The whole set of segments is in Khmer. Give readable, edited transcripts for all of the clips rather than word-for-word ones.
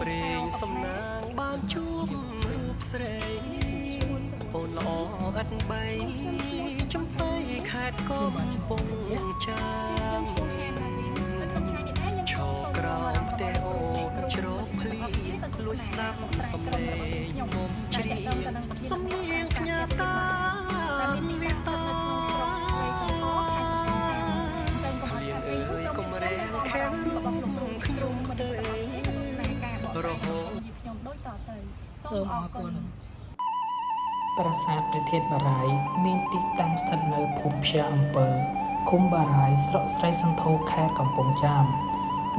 ព្រេ សោ ង សុ សំ ផា ណាងបានជួបរូបស្រី នាងខ្ញុំឈ្មោះសួ អូនល្អឥតបី នាងខ្ញុំឈ្មោះសុ ចំ ផា បៃខេត្ត ខ្ញុំ កំ បាទឈ្មោះ ពង់ នាង ចា ខ្ញុំ ម ឈ្មោះហានណាវីននៅក្នុងថ្ងៃនេះដែរយើង ឈ សូម រក្រោ សូម មផ្ទះអូនជ្រកភ្លី ទាំងអស់គ្នាទៅទ លួច ស្សនា ស្ដាប់ ការបកស្រាយ សំ ក្រុម លេ របស់ ង ខ្ញុំ មុំ ដែល ជ្រៀ តកតងទៅ ង នឹងប្រធាន សំ បទ នៀ ការសា ងផ្ញើ កភាព តា ដែលមានទី វា តាំងស្ថិត តា នៅក្នុងស្រុកស្រីសន្ធរខេត្តកំពង់ចាមអញ្ចឹងកុំ ភ្ ឲ្យ លៀងអើ ខាតពេលយូរ យ ក្រុមក ុំរែ ខ្ញុំ ងខាំ បានអារម្មណ៍របស់លោកគ្រូអ្នកគ្រូ ខ្ញុំ មិត្ត ទៅ សិស្សទាំងអស់គ្នាទៅទស្សនាការបក រ ស្រាយ ហូ របស់ ត ខ្ញុំដូចតទៅសូ សូ មអរគុណ មអរគុណ ប្រាសាទព្រះធាតុបារាយណ៍មានទីតាំងស្ថិតនៅភូមិផ្យាអំពិលឃុំបារាយណ៍ស្រុកស្រីសន្ធរខេត្តកំពង់ចាម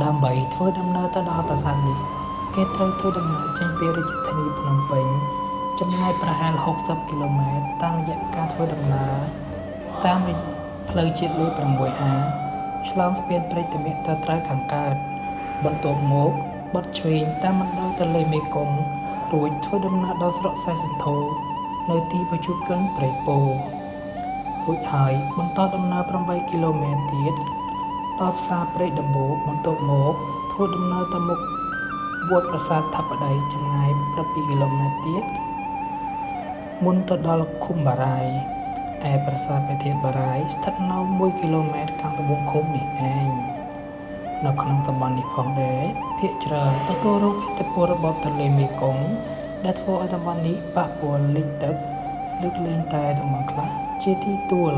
ដើម្បីធ្វើដំណើរទៅដល់ប្រាសាទនេះគេត្រូវធ្វើដំណើរចេញពីរាជធានីភ្នំពេញចម្ងាយប្រហែល60គីឡូម៉ែត្រតាមរយៈការធ្វើដំណើរតាមរយៈផ្លូវជាតិលេខ 6A ឆ្លងស្ពានព្រែកតាមាក់ទៅត្រើយខាងកើតបន្ទាប់មកបត់ឆ្វេងតាមបណ្ដោយទន្លេមេគង្គរួចធ្វើដំណើរដល់ស្រុកស្រីសន្ធរនៅទីប្រជុំជនព្រែកពោរួចហើយបន្តដំណើរ8គីឡូម៉ែត្រទៀតដល់ផ្សារព្រែកដំបូកបន្ទាប់មកធ្វើដំណើរទៅមុខវត្តប្រាសាទធិបតីចម្ងាយ7គីឡូម៉ែត្រទៀតមុនទៅដល់ឃុំបារាយណ៍ឯប្រាសាទព្រះធាតុបារាយណ៍ស្ថិតនៅ1គីឡូម៉ែត្រខាងត្បូងឃុំនេះឯងនៅក្នុងតំបន់នេះផងដែរភាគច្រើនទទួលរងឥទ្ធិពលរបបទន្លេមេគង្គដែលធ្វើឲ្យតំបន់នេះប៉ះពាល់លិចទឹកលើកលែងតែតំបន់ខ្លះជាទីទួល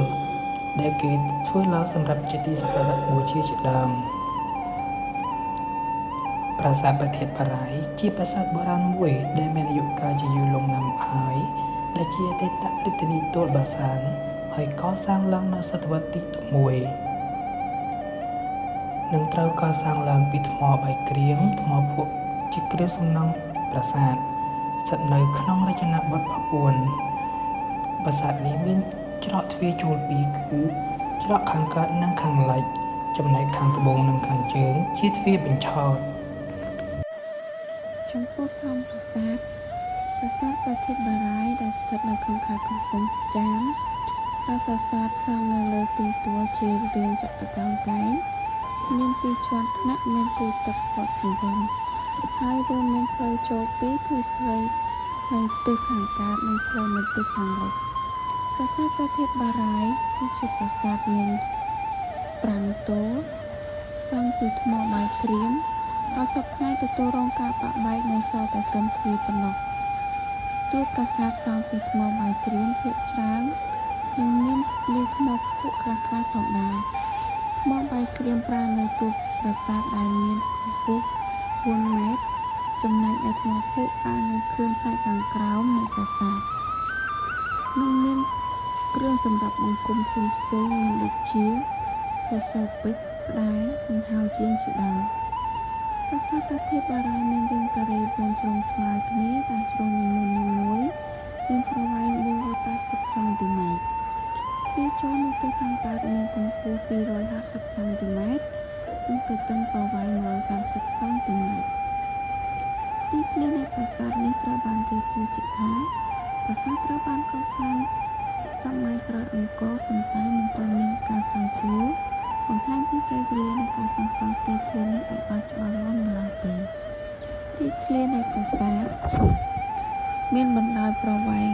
ដែលគេធ្វើឡើងសម្រាប់ជាទីសក្ការៈបូជាជាដើមប្រាសាទព្រះធាតុបារាយណ៍ជាប្រាសាទបុរាណមួយដែលមានអាយុកាលជាយូរលង់ណាស់មកហើយដែលជាអតីតរាជធានីទួលបាសានហើយកសាងឡើងនៅសតវត្សទី11និងត្រូវកសាងឡើងពីថ្មបាយក្រៀមថ្មភក់ជាគ្រឿងសំណង់ប្រាសាទស្ថិតនៅក្នុងរចនាបថបាពួនប្រាសាទនេះមានច្រកទ្វារចូលពីរគឺច្រកខាងកើតនិងខាងលិចចំណែកខាងត្បូងនិងខាងជើងជាទ្វារបញ្ឆោត ចំពោះប្លង់ប្រាសាទប្រាសាទព្រះធាតុបារាយណ៍ដែលស្ថិតនៅក្នុងខេត្តកំពង់ចាមហើយប្រាសាទសង់នៅលើទីទួលជារាងចតុកោណកែងមានពីរជាន់ថ្នាក់មានគូទឹកព័ទ្ធជុំវិញហើយរួមមានផ្លូវចូលពីរគឺផ្លូវនៅទិសខាងកើតនិងផ្លូវនៅទិសខាងលិចប្រាសាទព្រះធាតុបារាយណ៍គឺជាប្រាសាទមានប្រាង្គទោលសង់ពីថ្មបាយក្រៀមហើយសព្វថ្ងៃទទួលរងការបាក់បែកនៅសល់តែត្រឹមទ្វារប៉ុណ្ណោះតួប្រាសាទសង់ពីថ្មបាយក្រៀមភាគច្រើននិងមានលាយថ្មភក់ខ្លះៗផងដែរថ្មបាយក្រៀមប្រើនៅតួប្រាសាទដែលមានកម្ពស់4ម៉ែត្រចំណែកឯថ្មភក់ប្រើនៅខឿនផ្នែកខាងក្រោមនៃប្រាសាទនិងមានគ្រឿងសម្រាប់បង្គំផ្សេងៗមានដូចជាសសរពេជ្រផ្តែរនិងហោជាងជាដើមប្រាសាទព្រះធាតុបារាយណ៍មានរាងការ៉េ4ជ្រុងស្មើគ្នាដែលជ្រុងនីមួយៗមានប្រវែង480សង់ទីម៉ែត្រទ្វារចូលនៅទិសខាងកើតមានកម្ពស់250សង់ទីម៉ែត្រនិងទទឹងប្រវែង130សង់ទីម៉ែត្រទីធ្លានៃប្រាសាទនេះត្រូវបានគេជឿជាក់ថាប្រាសាទត្រូវបានកសាងសម័យក្រោយអង្គរប៉ុន្តែមិនទាន់មានការស្រាវជ្រាវបង្ហាញពីពេលវេលានៃការសាងសង់ទីធ្លានេះឲ្យបានច្បាស់លាស់នៅឡើយទេទីធ្លានៃប្រាសាទមានបណ្ដោយប្រវែង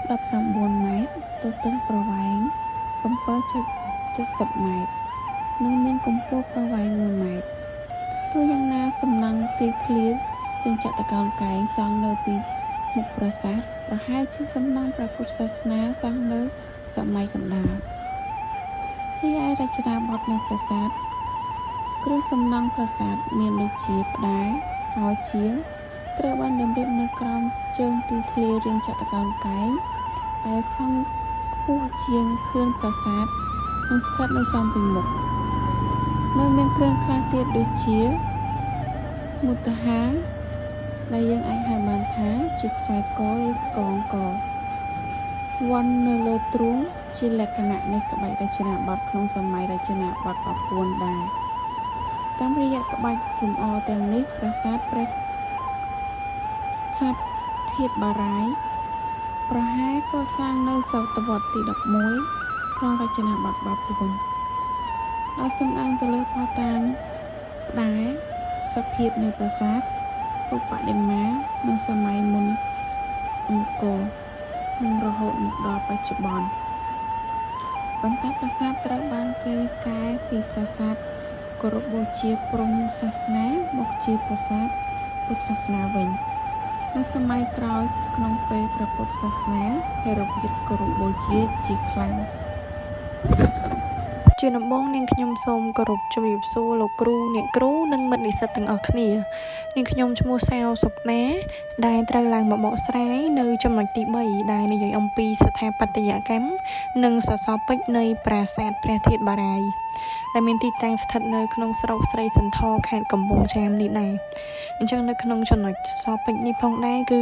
19ម៉ែត្រទទឹងប្រវែង7.70ម៉ែត្រនិងមានកម្ពស់ប្រវែង1ម៉ែត្រទោះយ៉ាងណាសំណង់ទីធ្លារាងចតុកោណកែងសង់នៅពីមុខប្រាសាទប្រហែលជាសំណង់ព្រះពុទ្ធសាសនាសង់នៅសម័យកណ្ដាលរីឯរចនាបថនៃប្រាសាទគ្រឿងសំណង់ប្រាសាទមានដូចជាផ្តែរហោជាងត្រូវបានតម្រៀបនៅក្រោមជើងទីធ្លារាងចតុកោណកែងដែលសង់ខ្ពស់ជាងខឿនប្រាសាទនិងស្ថិតនៅចំពីមុខនៅមានគ្រឿងខ្លះទៀតដូចជាមុតហាដែលយើងអាចហៅបានថាជាខ្សែកឬកងកវ័ននៅលើទ្រូងជាលក្ខណៈនៃក្បាច់រចនាបថក្នុងសម័យរចនាបថបាពួនដែរតាមរយៈក្បាច់លម្អទាំងនេះប្រាសាទព្រះធាតុបារាយណ៍ប្រហែលកសាងនៅសតវត្សទី11ក្នុងរចនាបថបាពួនដោយសំអាងទៅលើភស្តុតាងផ្តែរសភាពនៃប្រាសាទ ពុទ្ធបដិមា និងសម័យមុនអង្គរ និងរហូតមកដល់បច្ចុប្បន្ន ប៉ុន្តែប្រាសាទត្រូវបានគេកែពីប្រាសាទគោរពបូជាព្រហ្មសាសនាមកជាប្រាសាទពុទ្ធសាសនាវិញ នៅសម័យក្រោយក្នុងពេលព្រះពុទ្ធសាសនាថេរវាទគោរពបូជាជាខ្លាំង។ ជាដំបូងនាងខ្ញុំសូមគោរពជម្រាបសួរលោកគ្រូអ្នកគ្រូនិងមិត្តនិស្សិតទាំងអស់គ្នានាងខ្ញុំឈ្មោះសាវសុកណាដែលត្រូវឡើងមកបកស្រាយនៅចំណុចទី3ដែលនិយាយអំពីស្ថាបត្យកម្មនិងសសរពេជ្រនៃប្រាសាទព្រះធាតុបារាយណ៍ដែលមានទីតាំងស្ថិតនៅក្នុងស្រុកស្រីសន្ធរខេត្តកំពង់ចាមនេះដែរអញ្ចឹងនៅក្នុងចំណុចសសរពេជ្រនេះផងដែរគឺ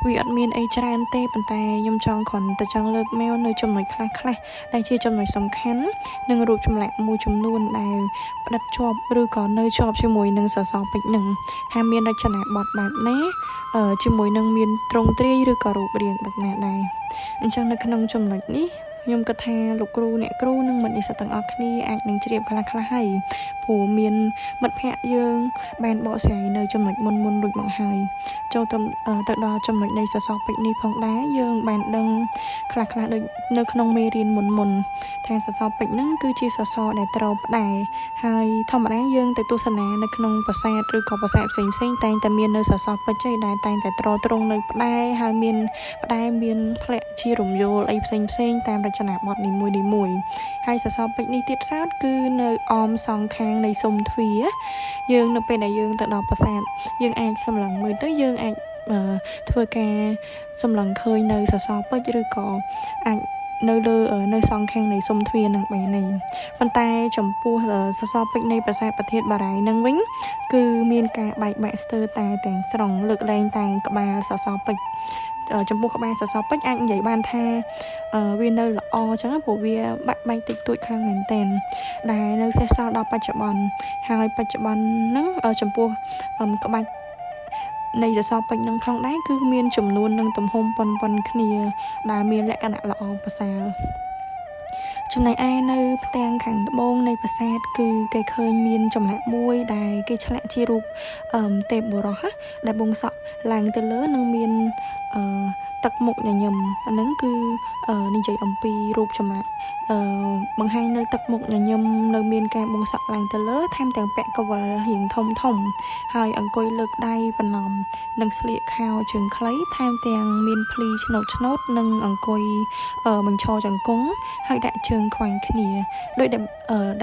វាអត់មានអីច្រើនទេប៉ុន្តែខ្ញុំចង់គ្រាន់តែចង់លើកមកនៅចំណុចខ្លះៗដែលជាចំណុចសំខាន់និងរូបចម្លាក់មួយចំនួនដែលផ្ដិតជាប់ឬក៏នៅជាប់ជាមួយនឹងសសរពេជ្រនឹងថាមានរចនាបថបែបណាជាមួយនឹងមានទ្រង់ទ្រាយឬក៏រូបរាងបែបណាដែរអញ្ចឹងនៅក្នុងចំណុចនេះខ្ញុំគិតថាលោកគ្រូអ្នកគ្រូនិងមិត្តនិស្សិតទាំងអស់គ្នាអាចនឹងជ្រាបខ្លះៗហើយព្រោះមានមិត្តភ័ក្តិយើងបានបកស្រាយនៅចំណុចមុនៗរួចមកហើយចូលទៅដល់ចំណុចនៃសសរពេជ្រនេះផងដែរយើងបានដឹងខ្លះៗដូចនៅក្នុងមេរៀនមុនៗថាសសរពេជ្រហ្នឹងគឺជាសសរដែលត្រូវផ្ដែហើយធម្មតាយើងទៅទស្សនានៅក្នុងប្រាសាទឬក៏ប្រាសាទផ្សេងៗតែងតែមាននៅសសរពេជ្រឯដែលតែងតែត្រត្រង់នៅផ្ដែហើយមានផ្ដែមានធ្លាក់ជារំយោលអីផ្សេងៗតាមរចនាបថនីមួយៗហើយសសរពេជ្រនេះទៀតសោតគឺនៅអមសងខាងនៃស៊ុមទ្វារយើងនៅពេលដែលយើងទៅដល់ប្រាសាទយើងអាចសម្លឹងមើលទៅយើងអាចធ្វើការសម្លឹងឃើញនៅសសរពេជ្រឬក៏អាចនៅលើនៅសងខាងនៃស៊ុមទ្វារនឹងបែរនេះប៉ុន្តែចំពោះសសរពេជ្រនៃប្រាសាទព្រះធាតុបារាយណ៍នឹងវិញគឺមានការបែកបាក់ស្ទើរតែទាំងស្រុងលើកលែងតែក្បាលសសរពេជ្រចំពោះក្បាលសសរពេជ្រអាចនិយាយបានថាវានៅល្អអញ្ចឹងព្រោះវាបាក់បែកតិចតួចខ្លាំងមែនទែនដែលនៅសេសសល់ដល់បច្ចុប្បន្នហើយបច្ចុប្បន្នហ្នឹងចំពោះក្បាច់នៃសសរពេជ្រនឹងផងដែរគឺមានចំនួននិងទំហំប៉ុនៗគ្នាដែលមានលក្ខណៈល្អប្រសើរចំណែកឯនៅផ្ទាំងខាងត្បូងនៃប្រាសាទគឺគេឃើញមានចម្លាក់មួយដែលគេឆ្លាក់ជារូបទេពបុរសដែលបួងសក់ឡើងទៅលើនិងមានទឹកមុខញញឹមអាហ្នឹងគឺនិយាយអំពីរូបចម្លាក់បង្ហាញនៅទឹកមុខញញឹមនៅមានការបួងសក់ឡើងទៅលើថែមទាំងពាក់កវលរៀងធំធំហើយអង្គុយលើកដៃបណ្ណំនិងស្លៀកខោជើងខ្លីថែមទាំងមានភ្លីឆ្នោតឆ្នោតនិងអង្គុយបញ្ឈរជង្គង់ហើយដាក់ជើងខ្វែងគ្នាដោយ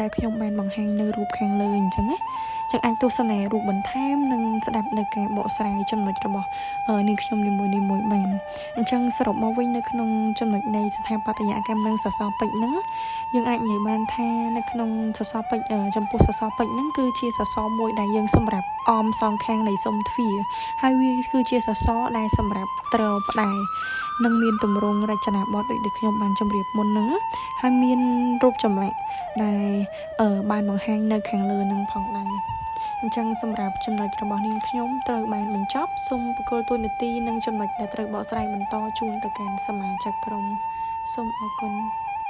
ដែលខ្ញុំបានបង្ហាញនៅរូបខាងលើអញ្ចឹងណាចឹងអាចទស្សនារូបបន្ថែមនិងស្ដាប់នៅការបកស្រាយចំណុចរបស់នាងខ្ញុំនីមួយៗបានអញ្ចឹងសរុបមកវិញនៅក្នុងចំណុចនៃស្ថាបត្យកម្មនិងសសរពេជ្រហ្នឹងយើងអាចនិយាយបានថានៅក្នុងសសរពេជ្រចំពោះសសរពេជ្រហ្នឹងគឺជាសសរមួយដែលយើងសម្រាប់អមសងខាងនៃស៊ុមទ្វារហើយវាគឺជាសសរដែលសម្រាប់ទ្រផ្ដែនិងមានទម្រង់រចនាបថដូចដែលខ្ញុំបានជម្រាបមុនហ្នឹងហើយមានរូបចម្លាក់ដែលបានបង្ហាញនៅខាងលើហ្នឹងផងដែរអញ្ចឹងសម្រាប់ចំណុចរបស់នាងខ្ញុំត្រូវបានបញ្ចប់សូមប្រគល់តួនាទីនិងចំណុចដែលត្រូវបកស្រាយបន្តជូនទៅកាន់សមាជិកក្រុមសូមអរគុណ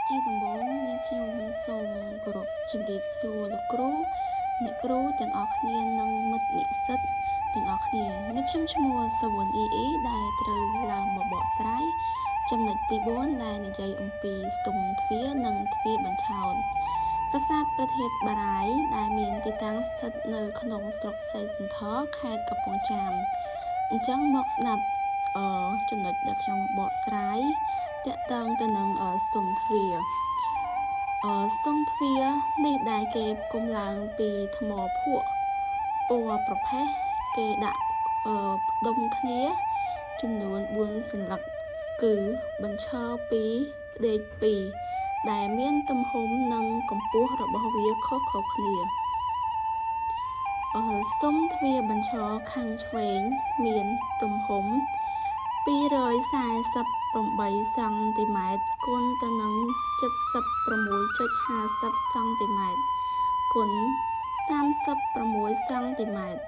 ជាដំបូងនាងខ្ញុំសូមគោរពជម្រាបសួរលោកគ្រូអ្នកគ្រូទាំងអស់គ្នានិងមិត្តនិស្សិតទាំងអស់គ្នានាងខ្ញុំឈ្មោះសវុនអ៊ីអ៊ីដែលត្រូវឡើងមកបកស្រាយចំណុចទី4ដែលនិយាយអំពីស៊ុមទ្វារនិងទ្វារបញ្ឆោតប្រាសាទព្រះធាតុបារាយណ៍ដែលមានទីតាំងស្ថិតនៅក្នុងស្រុកសីសន្ធរខេត្តកំពង់ចាមអញ្ចឹងមកស្ដាប់ចំណុចដែលខ្ញុំបកស្រាយទាក់ទងទៅនឹងស៊ុមទ្វារស៊ុមទ្វារនេះដែលគេផ្គុំឡើងពីថ្មភក់ពណ៌ប្រផេះគេដាក់ផ្ដុំគ្នាចំនួន4សន្លឹកគឺបញ្ឈរ2ផ្ដេក2ដែលមានទំហំនិងកម្ពស់របស់វាខុសៗគ្នាស៊ុមទ្វារបញ្ឈរខាងឆ្វេងមានទំហំ248សង់ទីម៉ែត្រគុណទៅនឹង76.50សង់ទីម៉ែត្រគុណ36សង់ទីម៉ែត្រ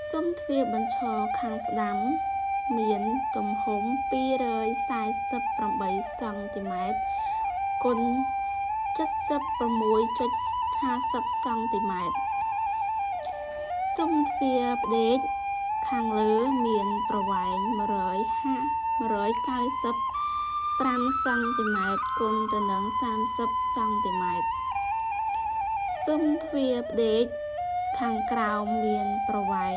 ស៊ុមទ្វារបញ្ឈរខាងស្ដាំមានទំហំ248សង់ទីម៉ែត្រគុណ76.50សង់ទីម៉ែត្រស៊ុមទ្វារផ្ដេក ខាងលើមានប្រវែង195សង់ទីម៉ែត្រគុណទៅនឹង30សង់ទីម៉ែត្រស៊ុមទ្វារផ្ដេកខាងក្រោមមានប្រវែង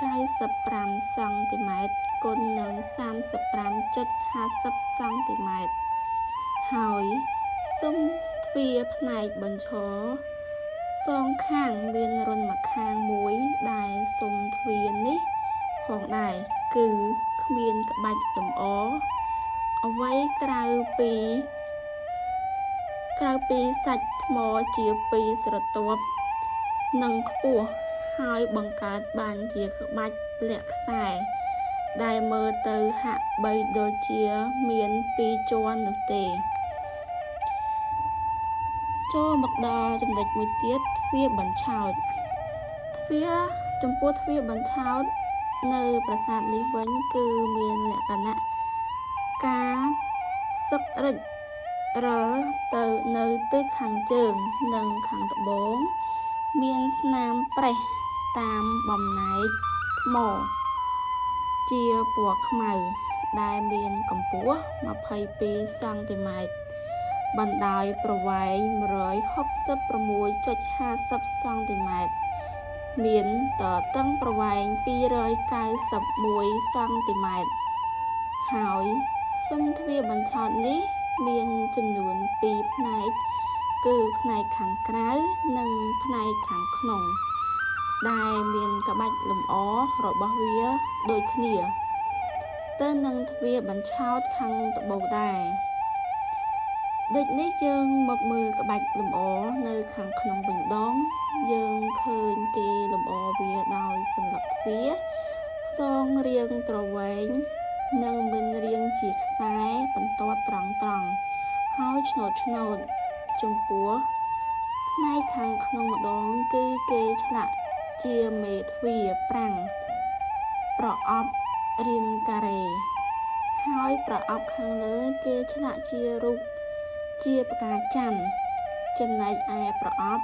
195សង់ទីម៉ែត្រគុណនឹង35.50សង់ទីម៉ែត្រហើយស៊ុមទ្វារផ្នែកបញ្ឈរសងខាងមានរន្ធម្ខាងមួយដែលស៊ុមទ្វារនេះផងដែរគឺគ្មានក្បាច់លម្អអ្វីក្រៅពីសាច់ថ្មជាពីរស្រទាប់និងខ្ពស់ហើយបង្កើតបានជាក្បាច់លាក់ខ្សែដែលមើលទៅហាក់បីដូចជាមានពីរជាន់នោះទេចូលមកដល់ចំណុចមួយទៀតទ្វារបញ្ឆោតទ្វារចំពោះទ្វារបញ្ឆោតនៅប្រាសាទនេះវិញគឺមានលក្ខណៈការសឹករិចរិលទៅនៅទិសខាងជើងនិងខាងត្បូងមានស្នាមប្រេះតាមបំណែកថ្មជាពណ៌ខ្មៅដែលមានកម្ពស់22សង់ទីម៉ែត្របណ្ដោយប្រវែង166.50សង់ទីម៉ែត្រមានទទឹងប្រវែង291សង់ទីម៉ែត្រហើយស៊ុមទ្វារបញ្ឆោតនេះមានចំនួន2ផ្នែកគឺផ្នែកខាងក្រៅនិងផ្នែកខាងក្នុងដែលមានក្បាច់លម្អរបស់វាដូចគ្នាទៅនឹងទ្វារបញ្ឆោតខាងត្បូងដែរដូចនេះយើងមកមើលក្បាច់លម្អនៅខាងក្នុងវិញដងយើងឃើញគេលម្អវាដោយសន្លឹកទ្វារសងរៀងទ្រវែងនិងមានរាងជាខ្សែបន្ទាត់ត្រង់ៗហើយឆ្នូតៗចំពោះផ្នែកខាងក្នុងម្ដងគឺគេឆ្លាក់ជាមេទ្វារប្រាំងប្រអប់រាងការ៉េហើយប្រអប់ខាងលើគេឆ្លាក់ជារូបជាផ្កាច័ន្ទចំណែកឯប្រអប់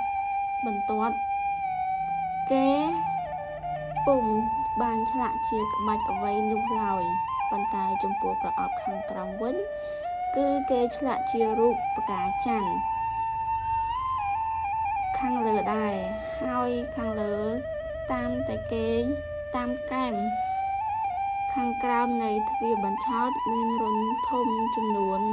បន្ទាត់គេពុំបានឆ្លាក់ជាក្បាច់អ្វីនោះឡើយប៉ុន្តែចំពោះប្រអប់ខាងក្រោមវិញគឺគេឆ្លាក់ជារូបផ្កាច័ន្ទខាងលើដែរហើយខាងលើតាមតែគេតាមកែមខាងក្រោមនៃទ្វារបញ្ឆោតមានរន្ធធំចំនួន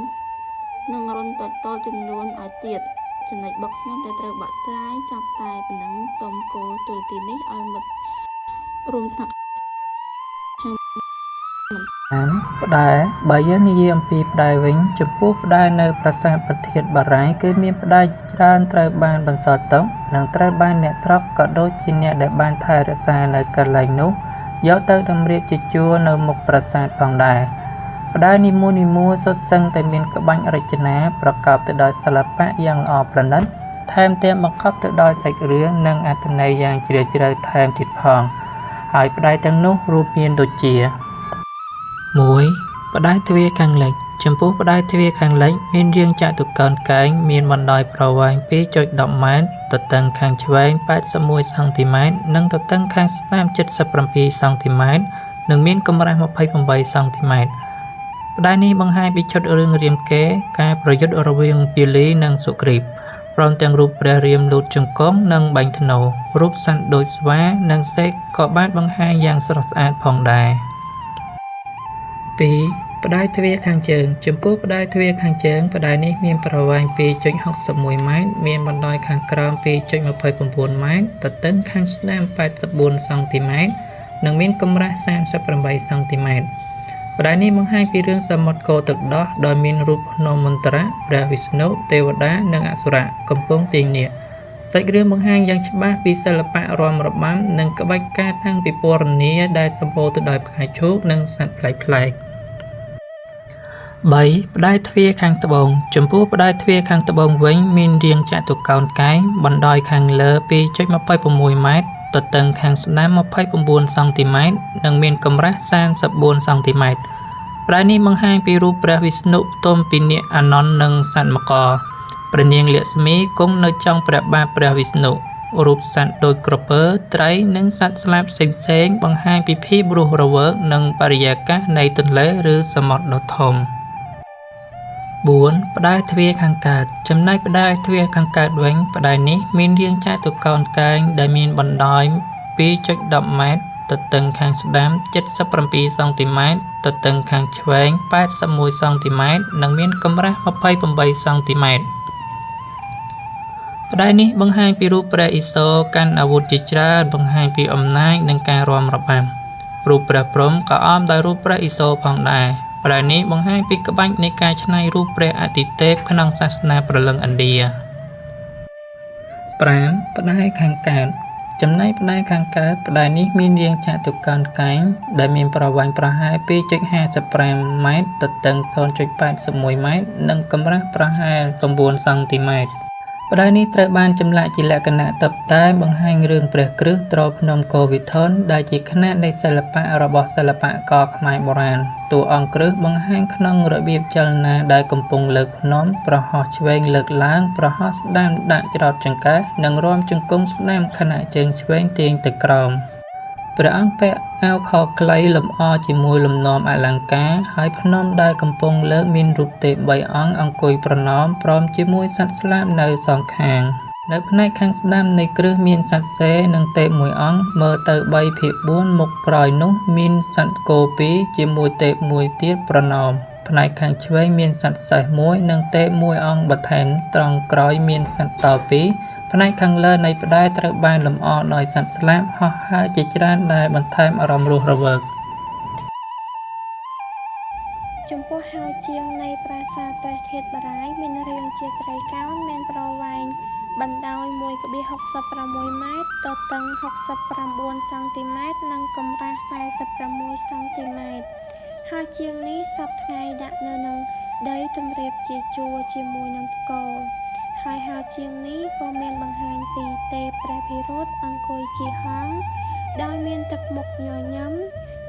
និងរន្ធតូចៗចំនួនឲ្យទៀតចំណុចរបស់ខ្ញុំដែលត្រូវបកស្រាយចាប់តែប៉ុណ្ណឹងសូមគោទូទីនេះឲ្យមិត្តរួមថ្នាក់ខ្ញុំ តាមផ្ដែបើយើងនិយាយអំពីផ្ដែវិញចំពោះផ្ដែនៅប្រាសាទព្រះធាតុបារាយណ៍គឺមានផ្ដែជាច្រើនត្រូវបានបន្សល់ទុកនិងត្រូវបានអ្នកស្រុកក៏ដូចជាអ្នកដែលបានថែរក្សានៅកន្លែងនោះយកទៅតម្រៀបជាជួរនៅមុខប្រាសាទផងដែរផ្ដែនីមួយៗសុទ្ធសឹងតែមានក្បាច់រចនាប្រកបទៅដោយសិល្បៈយ៉ាងល្អប្រណិតថែមទាំងបង្កប់ទៅដោយសាច់រឿងនិងអត្ថន័យយ៉ាងជ្រាលជ្រៅថែមទៀតផងហើយផ្ដែទាំងនោះរួមមានដូចជា 1ផ្ដែទ្វារខាងលិចចំពោះផ្ដែទ្វារខាងលិចមានរាងចតុកោណកែងមានបណ្ដោយប្រវែង 2.10 ម៉ែត្រទទឹងខាងឆ្វេង81សង់ទីម៉ែត្រនិងទទឹងខាងស្ដាំ77សង់ទីម៉ែត្រនិងមានកម្រាស់28សង់ទីម៉ែត្រផ្ដែនេះបង្ហាញពីឈុតរឿងរាមកេរ្តិ៍ការប្រយុទ្ធរវាងពាលីនិងសុគ្រីពព្រមទាំងរូបព្រះរាមលូតជង្គង់និងបាញ់ធ្នូរូបសត្វដូចស្វានិងសេកក៏បានបង្ហាញយ៉ាងស្រស់ស្អាតផងដែរ 2ផ្ដែទ្វារខាងជើងចំពោះផ្ដែទ្វារខាងជើងផ្ដែនេះមានប្រវែង 2.61 ម៉ែត្រមានបណ្ដោយខាងក្រោម 2.29 ម៉ែត្រទទឹងខាងស្ដាំ84សង់ទីម៉ែត្រនិងមានកម្រាស់38សង់ទីម៉ែត្រផ្ដែនេះបង្ហាញពីរឿងសមុទ្រកូរទឹកដោះដោយមានរូបភ្នំមន្តរៈព្រះវិស្ណុទេវតានិងអសុរៈកំពុងទាញនាគសាច់រឿងបង្ហាញយ៉ាងច្បាស់ពីសិល្បៈរាំរបាំនិងក្បាច់ការតាំងពិពណ៌នាដែលសម្បូរទៅដោយផ្កាឈូកនិងសត្វប្លែកៗ 3ផ្ដែទ្វារខាងត្បូងចំពោះផ្ដែទ្វារខាងត្បូងវិញមានរាងចតុកោណកែងបណ្ដោយខាងលើ 2.26 ម៉ែត្រទទឹងខាងស្ដាំ29សង់ទីម៉ែត្រនិងមានកម្រាស់34សង់ទីម៉ែត្រផ្ដែនេះបង្ហាញពីរូបព្រះវិស្ណុផ្ទុំពីនាគអានន្ទនិងសត្វមករព្រះនាងលក្ស្មីគង់នៅចុងព្រះបាទព្រះវិស្ណុ រូបសត្វដូចក្រពើ ត្រី និងសត្វស្លាបផ្សេងៗបង្ហាញពីភាពរស់រវើក និងបរិយាកាសនៃទន្លេឬសមុទ្រដ៏ធំ 4. ផ្តែរទ្វារខាងកើត ចំណែកផ្តែរទ្វារខាងកើតវិញ ផ្តែរនេះមានរាងចតុកោណកែងដែលមានបណ្តោយ 2.10 ម៉ែត្រ ទទឹងខាងស្តាំ 77 សង់ទីម៉ែត្រ ទទឹងខាងឆ្វេង 81 សង់ទីម៉ែត្រ និងមានកម្រាស់ 28 សង់ទីម៉ែត្រ ផ្តែរនេះបង្ហាញពីរូបព្រះឥសូរកាន់អាវុធជាច្រើនបង្ហាញពីអំណាចនិងការរាំរបាំ រូបព្រះព្រហ្មក៏អមដោយរូបព្រះឥសូរផងដែរ ផ្តែរនេះបង្ហាញពីក្បាច់នៃការច្នៃរូបព្រះអាទិទេពក្នុងសាសនាព្រលឹងឥណ្ឌា 5. ផ្តែរខាងកើត ចំណែកផ្តែរខាងកើត ផ្តែរនេះមានរាងចតុកោណកែងដែលមានប្រវែងប្រហែល 2.55 ម៉ែត្រ ទទឹង 0.81 ម៉ែត្រ និងកម្រាស់ប្រហែល 9 សង់ទីម៉ែត្រ ផ្តែរនេះត្រូវបានចម្លាក់ជាលក្ខណៈតុបតែងបង្ហាញរឿងព្រះគ្រិស្តទ្រភ្នំគោវិធនដែលជាខ្នាតនៃសិល្បៈរបស់សិល្បករខ្មែរបុរាណ តួអង្គគ្រឹះបង្ហាញក្នុងរបៀបចលនាដែលកំពុងលើកភ្នំ ប្រហោះឆ្វេងលើកឡើង ប្រហោះស្តាំដាក់ច្រត់ចង្កេះ និងរាំជង្គង់ស្តាំខណៈជើងឆ្វេងទាញទៅក្រោម ព្រះអង្គពាក់អាវខោខ្លីលម្អជាមួយលំនាំអលង្ការ ហើយភ្នំដែលកំពុងលើកមានរូបទេពបីអង្គអង្គុយប្រណម្យព្រមជាមួយសត្វស្លាបនៅសងខាង នៅផ្នែកខាងស្តាំនៃគ្រឹះមានសត្វសេះនិងទេពមួយអង្គមើលទៅ 3 ភាគ 4 មុខក្រោយនោះមានសត្វគោពីរជាមួយទេពមួយទៀតប្រណម្យ ផ្នែកខាងឆ្វេងមានសត្វសេះមួយនិងទេពមួយអង្គបន្ថែមត្រង់ក្រោយមានសត្វតោពីរ ផ្នែកខាងលើនៃផ្តែរត្រូវបានលម្អដោយសត្វស្លាបហោះហើរជាច្រើនដែលបន្ថែមអារម្មណ៍រស់រវើក ចំពោះហោជាងនៃប្រាសាទព្រះធាតុបារាយណ៍មានរាងជាត្រីកោណមានប្រវែងបណ្តោយ 1.66 ម៉ែត្រ ទទឹង 69 សង់ទីម៉ែត្រ និងកម្រាស់ 46 សង់ទីម៉ែត្រ ហោជាងនេះសព្វថ្ងៃដាក់នៅនឹងដីទំរាបជាជួរជាមួយនឹងថ្ក ហើយហោជាងនេះក៏មានបង្ហាញពីទេពព្រះភិរុតអង្គុយជិះហង្សដោយមានទឹកមុខញញឹម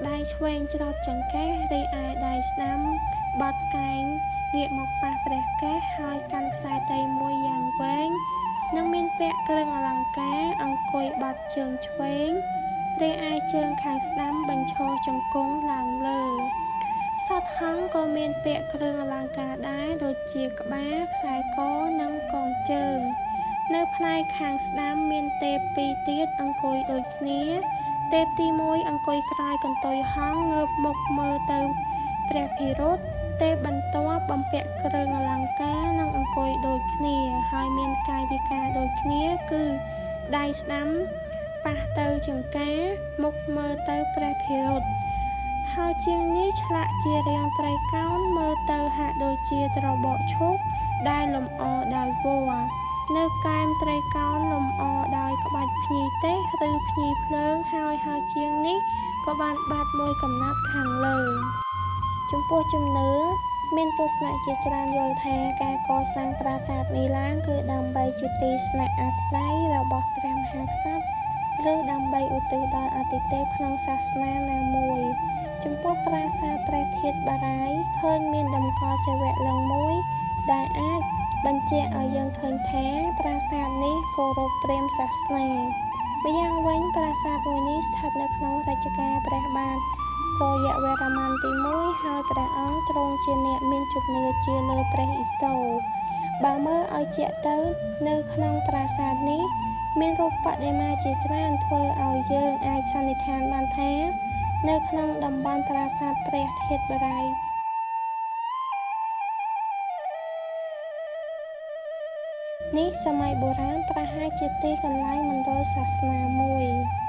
ដៃឆ្វេងច្រត់ចង្កេះរីឯដៃស្តាំបត់កែងងាកមកប៉ះព្រះកេសហើយកាន់ខ្សែតីមួយយ៉ាងវែងនិងមានពាក់គ្រឿងអលង្ការអង្គុយបត់ជើងឆ្វេងរីឯជើងខាងស្តាំបញ្ឈរជង្គង់ឡើងលើសត្វហង្សក៏មានពាក់គ្រឿងអលង្ការដែរដូចជាក្បាលខ្សែកនិងកងជើងនៅផ្នែកខាងស្តាំមានទេពពីរទៀតអង្គុយដូចគ្នា ទេពទី1អង្គុយក្រោយកន្ទុយហង្សងើបមុខមើលទៅព្រះភិរុតទេពបន្ទាប់បំពាក់គ្រឿងអលង្ការនិងអង្គុយដូចគ្នាហើយមានកាយវិការដូចគ្នាគឺដៃស្តាំប៉ះទៅចង្កាមុខមើលទៅព្រះភិរុតហើយជាងនេះឆ្លាក់ជារាងត្រីកោណមើលទៅហាក់ដូចជាត្របកឈូកដែលលម្អដោយវល្លិនៅកែមត្រីកោណលម្អដោយក្បាច់ភ្ញីទេសឬភ្ញីភ្លើងហើយហើយជាងនេះក៏បានបាត់មួយកំណាត់ខាងលើចំពោះជំនឿមានទស្សនៈជាច្រើនយល់ថាការកសាងប្រាសាទនេះឡើងគឺដើម្បីជាទីស្នាក់អាស្រ័យរបស់ព្រះមហាក្សត្រឬដើម្បីឧទ្ទិសដល់អាទិទេពក្នុងសាសនាណាមួយចំពោះប្រាសាទព្រះធាតុបារាយណ៍ឃើញមានតម្កល់សិវលិង្គមួយដែលអាចបញ្ជាក់ឲ្យយើងឃើញថាប្រាសាទនេះគោរពព្រាហ្មណ៍សាសនាម្យ៉ាងវិញប្រាសាទមួយនេះស្ថិតនៅក្នុងរជ្ជកាលព្រះបាទសូរ្យវរ្ម័នទី1ហើយព្រះអង្គទ្រង់ជាអ្នកមានជំនឿជឿលើព្រះឥសូរបើមើលឲ្យជាក់ទៅនៅក្នុងប្រាសាទនេះមានរូបបដិមាជាច្រើនធ្វើឲ្យយើងអាចសន្និដ្ឋានបានថានៅក្នុងតំបន់ប្រាសាទព្រះធាតុបារាយណ៍នេះសម័យបុរាណប្រហែលជាទីកន្លែងមណ្ឌលសាសនាមួយ។